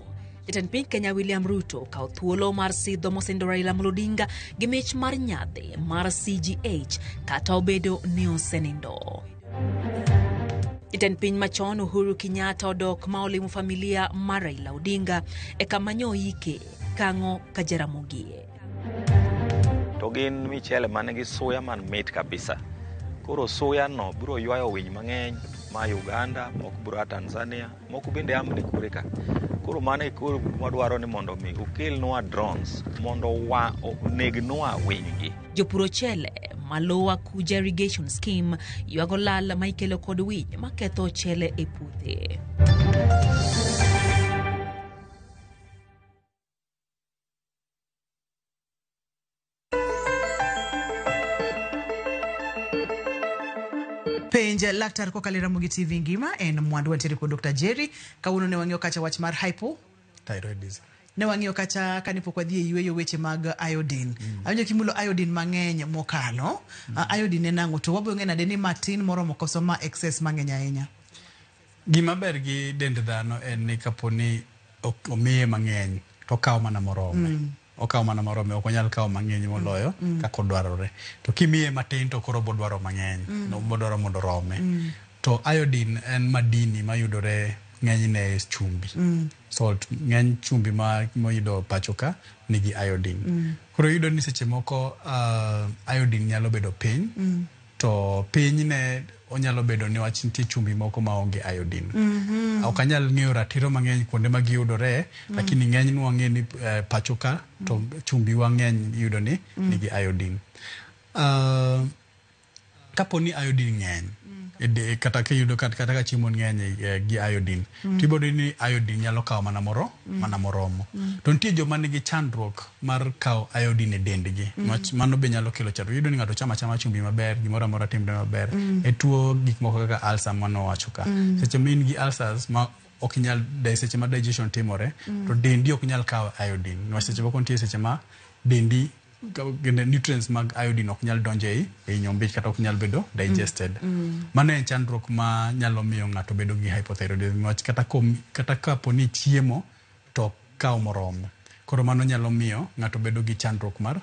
jatend piny Kenya William Ruto okawo thuolo mar sidho mosindo Raila Amolo Odinga gi mich mar nyadhi mar CGH kata obedo ni osenindo. Jatend piny machon Uhuru Kenyatta odok ma olimo familia mar Raila Odinga e kama nyoike Kang'o ka Jaramogi. To gin michele man gi suya man mit kabisa. Koro suya no biro ywayo winy mang'eny ma Uganda, moko biro a Tanzania, moko bende amni kure ka. Koro mano e koro wadwaro ni mondo mi okelnwa drones mondo wa onegnwa winy gi. Jopur ochele ma Kuja Irrigation Scheme ywago lal ma ikelo kod winy maketho ochele e puothe. Penj laktar kokalo e Ramogi TV ngima en mwandu wantiere kod Dr. Jerry. Kawuono ne wang'iyo kacha wach mar hypo Thyroidism. Ne wang'iyo kacha kane pok wadhi e yueyo weche mag iodine. Awinjo kimulo iodine mang'eny mokalo. Iodine en ang'o? To wabiro ng'eyo nade ni matin moromo koso ma excess mang'eny ahinya? Gima ber gi dend dhano en ni kapo ni omiye mang'eny to okawo mana morome. Okawo mana morome, ok onyal kawo mang'eny moloyo kaka odwarore. To kimiye matin to koro obodwaro mang'eny, obodwaro mondo orome. To iodine en madini mayudore ng'enyne e chumbi. Salt, ng'eny chumbi ma moyudo pacho ka nigi iodine. Koro iyudo ni seche moko iodine nyalo bedo piny, to pinyne onyalo bedo niwach nitie chumbi moko maonge iodine. Ok anyal ng'eyo ratiro mang'eny kuonde ma giyudore, lakini ng'eny nwang'e ni pacho ka to chumbi wa ng'eny iyudo ni nigi iodine. Kapo ni iodine ng'eny, kata kiyudo kata ka chiemo ng'eny gi iodine, to ibiro yudo ni iodine nyalo kawo mana moro, mana moromo. To nitie joma nigi chandruok mar kawo iodine e dendgi. Mano be nyalo kelo chandruok. Iyudo ni ng'ato chamo achama chumbi maber, gimoro amora timre maber. E tuo gik moko kaka ulcer manowacho ka. Seche ma in gi ulcers ma ok inyal seche ma digestion timore, to dendi ok nyal kawo iodine. Niwach seche moko nitie seche ma dendi nutrients mag iodine ok nyal donjo ei nyombich kata ok nyal bedo digested. Mano en chandruok ma nyalo miyo ng'ato bedo gi hypothyroidism niwach kata kapo ni chiemo to kawo moromo. Koro mano nyalo miyo ng'ato bedo gi chandruok mar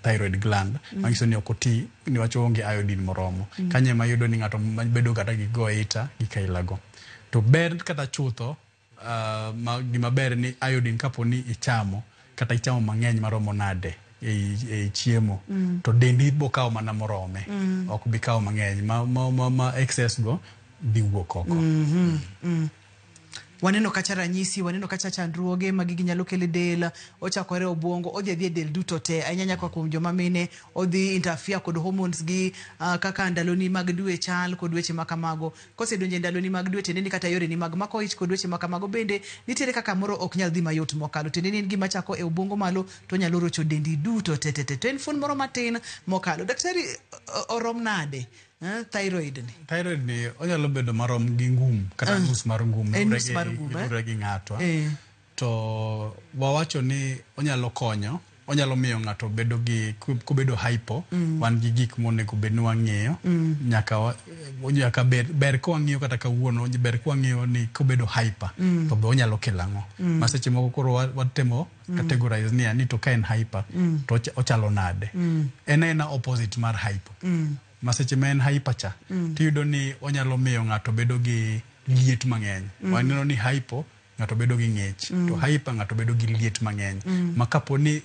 thyroid gland, manyiso ni ok oti niwach oonge iodine moromo. Kanyo ema iyudo ni ng'ato bedo kata gi goita gi kailago. To ber kata chutho, gima ber ni iodine kapo ni ichamo kata ichamo mang'eny maromo nade ei chiemo, to dendi bokawo mana morome. Ok bi kawo mang'eny ma excess go dhi wuok oko. Waneno kacha ranyisi, waneno kacha chandruoge ma gigi nyalo kelo e del, ochakore obwongo, odhi adhi e del duto te, ahinya nyaka kuom joma mine, odhi interfere kod hormones gi, kaka ndaloni mag dwe chal kod weche ma kamago. Kosedonjo e ndaloni mag dwe, tiende ni kata yoreni mag mako ich kod weche ma kamago bende nitiere kaka moro ok nyal dhi mayot mokalo. Tiende ni en gima chako e obwongo malo to onyalo rocho dendi duto te te te. To en fuon moro matin mokalo. Daktari, orom nade? Thyroid ni? Thyroid ni onyalo bedo marom gi ngum kata nus mar ngum. En nus mar ngum, eh? Luwore gi ng'ato. To wawacho ni onyalo konyo, onyalo miyo ng'ato bedo gi kobedo hypo. Wan gi gik monego bed ni wang'iyo. Nyaka ber ka wang'iyo kata kawuono, ber ka wang'iyo ni kobedo hyper, to be onyalo kelo ang'o. Ma seche moko koro watemo categorize ni to ka en hyper, to ochalo nade. En aena opposite mar hypo. Ma seche ma en hyper cha, tiyudo ni onyalo miyo ng'ato bedo gi liet mang'eny. Waneno ni hypo ng'ato bedo gi ng'ich, to hyper ng'ato bedo gi liet mang'eny. Ma kapo ni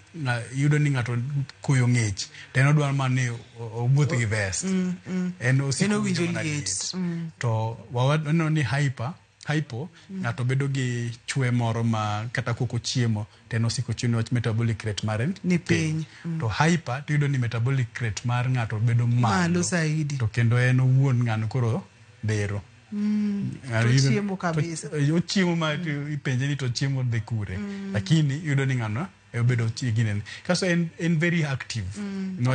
iyudo ni ng'ato koyo ng'ich, to en odwaro mana ni owuoth gi vest. En osiko En owinjo winjo mana liet. liet. To waneno ni hypo ng'ato bedo gi chwe moro ma kata kok ochiemo to en osiko chiemo niwach metabolic rate mare ni piny. To hyper to iyudo ni metabolic rate mar ng'ato bedo malo Malo saidi. To kendo en owuon ng'ano koro dhero. Ng'ano To chiemo kabisa. Ochiemo ma ipenje ni to chiemo dhi kure. Lakini iyudo ni ng'ano obedo ginene. Kasto en very active.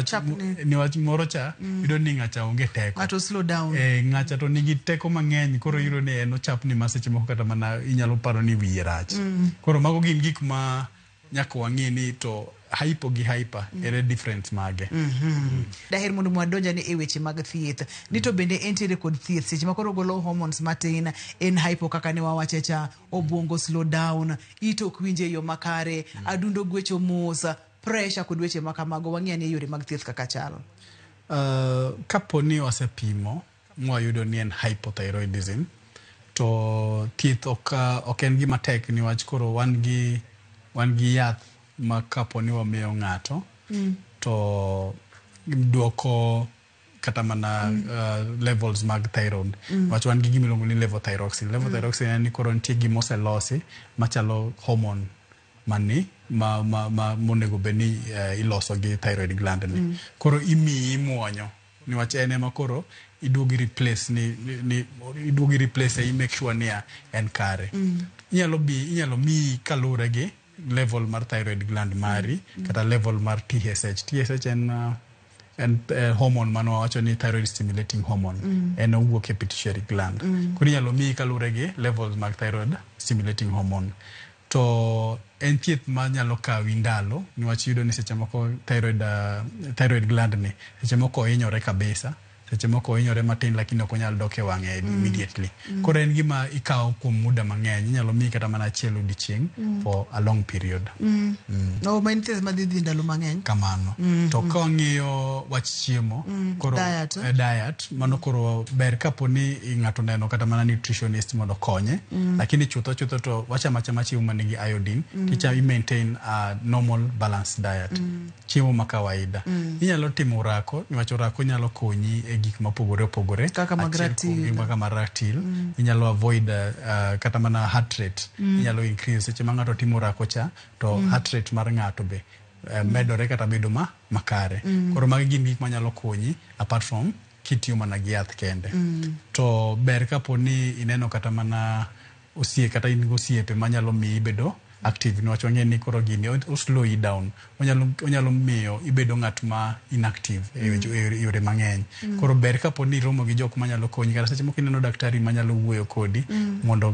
Chapni. Niwach moro cha, iyudo ni ng'acha onge teko. Ng'ato slow down. Ng'acha to nigi teko mang'eny, koro iyudo ni en ochapni ma seche moko kata mana inyalo paro ni wiye rach. Koro mago gin gik ma nyaka wang'i ni to hypo gi hyper, ere difference mage. Daher mondo mwadonjane e weche mag thieth. Ni to bende entiere kod thieth seche ma koro ogolo hormones matin, en hypo kaka ne wawache cha, obwongo slow down, it ok winj e yo makare, adundo gwecho mos, pressure kod weche ma kamago. Wang'i ane yore mag thieth kaka chalo. Kapo ni wasepimo mwayudo ni en hypothyroidism, to thieth ok en gima tek niwach koro wan gi yath ma kapo ni wamiyo ng'ato, to duoko kata mana levels mag thyroid. Wach wan gi gima iluongo ni levothyroxine. Levothyroxine en ni koro nitie gima oselosi machalo hormone mani ma monego bed ni iloso gi thyroid gland ni. Koro imiyi imuonyo niwach en ema koro iduogi replace ni iduogi replace i make sure ni en kare. Inyalo miyi kaluwore gi level mar thyroid gland mari, kata level mar TSH. TSH en hormone mane wawacho ni thyroid stimulating hormone. En owuok e pituitary gland. Koro inyalo miyi kaluwore gi levels mag thyroid stimulating hormone. To en thieth manyalo kawi ndalo niwach iyudo ni seche moko thyroid gland ni seche moko ohinyore kabisa, seche moko ohinyore matin lakini ok onyal dok e wang'e immediately. Koro en gima ikawo kuom muda mang'eny, inyalo miyi kata mana achiel odiochieng' for a long period. No, ma en thieth madhi dhi ndalo mang'eny. Kamano. To ka wang'iyo wach chiemo, koro Diet, eh? Diet, mano koro ber kapo ni ng'ato neno kata mana nutritionist mondo okonye. Lakini chutho chutho to wachamo achama chiemo manigi iodine, ticha i maintain a normal balanced diet. Chiemo ma kawaida. Inyalo timo orako, niwach orako nyalo konyi e gik mopogore opogore. Kaka mag Achiel kuom ratil. gi kaka mag ratil. Inyalo avoid kata mana heart rate. Inyalo increase seche ma ng'ato timo orako cha, to heart rate mar ng'ato be medore kata bedo makare. Koro magi gin gik manyalo konyi apart from kitiyo mana gi yath kende. To ber kapo ni ineno kata mana osie kata in gi osiepe manyalo miyi bedo active niwach wang'eyo ni koro gini o slow you down. Onyalo miyo ibedo ng'at ma inactive e yore mang'eny. Koro ber kapo ni iromo gi jok manyalo konyi kata seche moko ineno daktari manyalo wuoyo kodi, mondo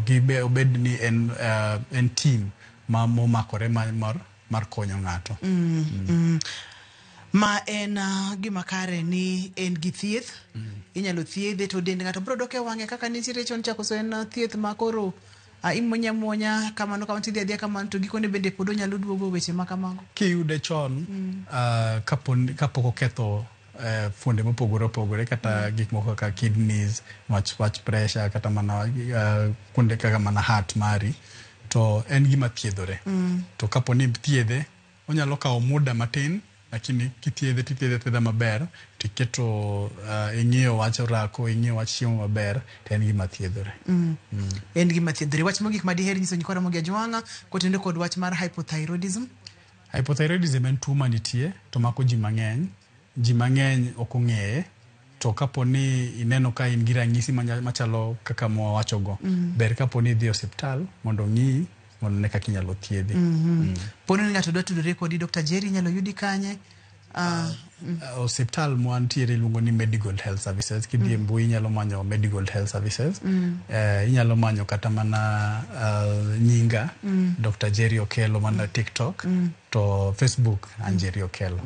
obed ni en team ma momakore mar konyo ng'ato. Ma en gima kare ni en gi thieth. Inyalo thiedhe to dend ng'ato biro dok e wang'e kaka nitiere chon cha, koso en thieth ma koro imuonyo amuonya kamano kamano tidhi adhiya kamano to gikone bende pod onyalo duogo weche ma kamago. Kiyude chon, kapok oketho fuonde mopogore opogore kata gik moko kaka kidneys, wach pressure kata mana kuonde kaka mana heart mari, to en gima thiedhore. To kapo ni thiedhe, onyalo kawo muda matin, lakini kithiedhe tithiedhe thiedha maber, tiketo ing'iyo wach orako, ing'iyo wach chiemo maber, to en gima thiedhore. En gima thiedhore. Wach mogik ma diher nyiso nyikwa Ramogi Ajwang'a kotenore kod wach mar hypothyroidism? Hypothyroidism en tuo manitie to mako ji mang'eny. Ji mang'eny ok ong'eye, to kapo ni ineno ka in gi ranyisi machalo kaka mwawachogo, ber kapo ni idhi e osiptal mondo ong'iyi, mondo one kaka inyalo thiedhi. Pono ni ng'ato dwa tudore kodi, Dr. Jerry, inyalo yudi kanye? Osiptal mwantiere iluongo ni Medigold Health Services. Kidhi e mbui inyalo manyo Medigold Health Services. Inyalo manyo kata mana nyinga, Dr. Jerry Okello, mana TikTok, to Facebook an Jerry Okello.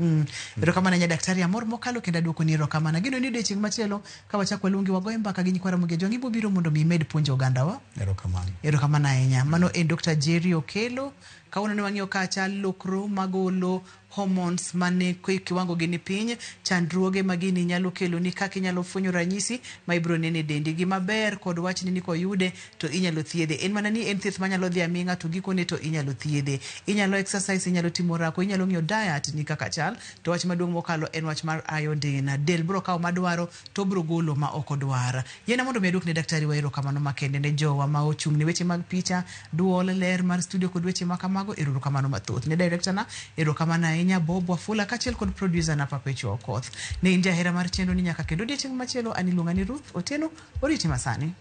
Erokamano ahinya daktari, amor mokalo kendo aduoko ni erokamano. Ageno ni odiochieng' machielo ka wachak waluongi wagoye mbaka gi nyikwa Ramogi Ajwang' ibiro biro mondo mi imed puonjo ogandawa. Erokamano. Erokamano ahinya. Mano en Dr. Jerry Okello. Kawuono ne wang'iyo kacha lokro magolo hormones mane kiwango gi ni piny, chandruoge ma gini nyalo kelo ni, kaka inyalo fwenyo ranyisi ma ibiro neno e dendi. Gima ber kod wachni ni koyude to inyalo thiedhe. En mana ni en thieth manyalo dhi aming'a to gikone to inyalo thiedhe. Inyalo exercise, inyalo timo orako, inyalo ng'iyo diet ni kaka chal. To wach maduong' mokalo en wach mar iodine. Del biro kawo madwaro to biro golo ma ok odwar. Yiena mondo mi aduok ne daktari wa erokamano makende, ne jowa ma ochung' ne weche mag picha, duol, ler mar studio kod weche ma kamago, erokamano mathoth. Ne director na, erokamano ahinya Bob Wafula kaachiel kod producer na Perpetua Okoth. Ne in jahera mar chenro ni nyaka kendo odiochieng' machielo, an iluonga ni Ruth Otieno, oriti masani.